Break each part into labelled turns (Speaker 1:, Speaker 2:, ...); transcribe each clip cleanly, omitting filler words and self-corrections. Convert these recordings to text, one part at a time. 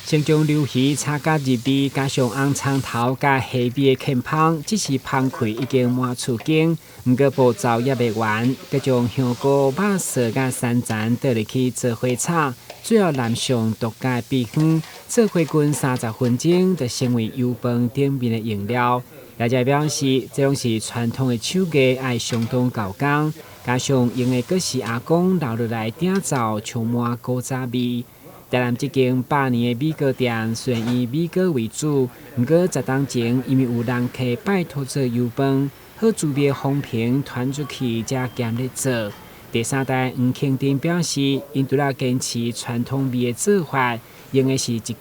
Speaker 1: 先將鯪魚炒甲入味，加上紅蔥頭佮蝦米的劵芳，這時芳氣已經滿厝間。毋過步驟猶未完，閣將香菇、肉臊佮山蟳倒入去做伙炒，最後淋上獨家的秘方，做伙滾30分鐘，就成為油飯頂面的用料。業者表示，這攏是傳統的手藝，愛相當夠工，加上用的閣是阿公留落來訂造，充滿古早味。台南這間百年的米糕店，雖然以米糕為主，毋過10冬前因為有人客拜託做油飯，好滋味的風評傳出去，才兼咧做。第三代黃慶珍表示，𪜶除了堅持傳統味的做法，用的是一斤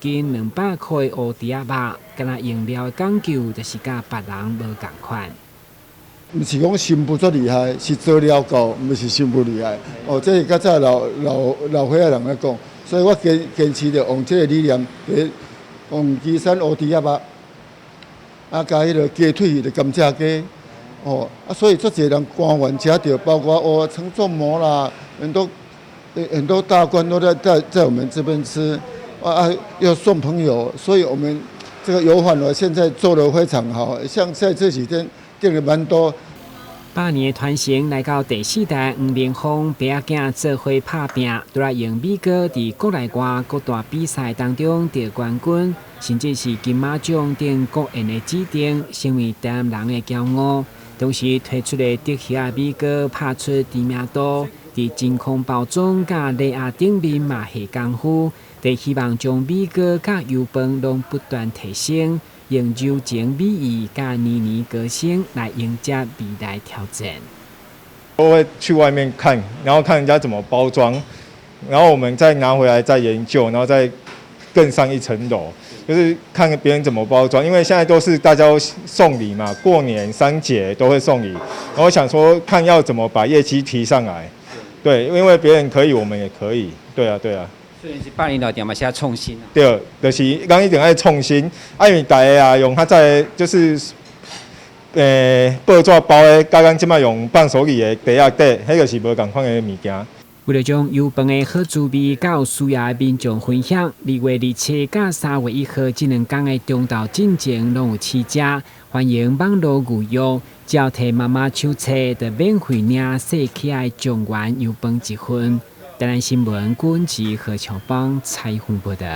Speaker 1: 200箍的烏豬仔肉，敢若用料的講究，就是佮別人無仝款。
Speaker 2: 毋是講新婦足厲害，是做了夠，毋是新婦厲害。哦，這是較早老老老歲仔人咧講，所以我堅堅持著用這個理念，用旗山烏豬仔肉，啊佮彼个雞腿的甘蔗雞，哦，啊所以足濟人官員食著，包括哦陳仲謀啦，很多很多大官都在在在我們這邊吃，啊啊又送朋友，所以我們這個油飯我現在做得非常好，像在這幾天訂的蠻多。
Speaker 1: 百年的傳承來到第四代黃明峰爸仔囝做伙拍拚，除了用米糕佇國內外各大比賽當中得冠軍，甚至是金馬獎等國宴的指定，成為台南人的驕傲。同時推出的竹葉仔米糕拍出知名度，佇真空包裝佮禮盒頂面嘛下功夫，佇希望將米糕佮油飯攏不斷提升。用柔情美意佮年年高升來迎接未來挑戰。
Speaker 3: 都會去外面看，然後看人家怎麼包裝，然後我們再拿回來再研究，然後再更上一層樓，就是看別人怎麼包裝。因為現在都是大家都送禮嘛，過年三節都會送禮，然後想說看要怎麼把業績提上來。對，因為別人可以，我們也可以。對啊，對啊。
Speaker 4: 雖然是百年老店嘛，是愛創新啊。
Speaker 3: 對，就是講一定愛創新，啊，因為大家啊用較早的，就是，報紙包的，佮咱這擺用伴手禮的袋仔底，彼個是無仝款的物件。
Speaker 1: 為了將油飯的好滋味佮有需要的民眾分享，2月27佮3月1號這兩工的中晝進前攏有試食，歡迎網路預約，只要提媽媽手冊，就免費領細起來狀元油飯一份。台南新聞，郭文吉何喬邦採訪報導。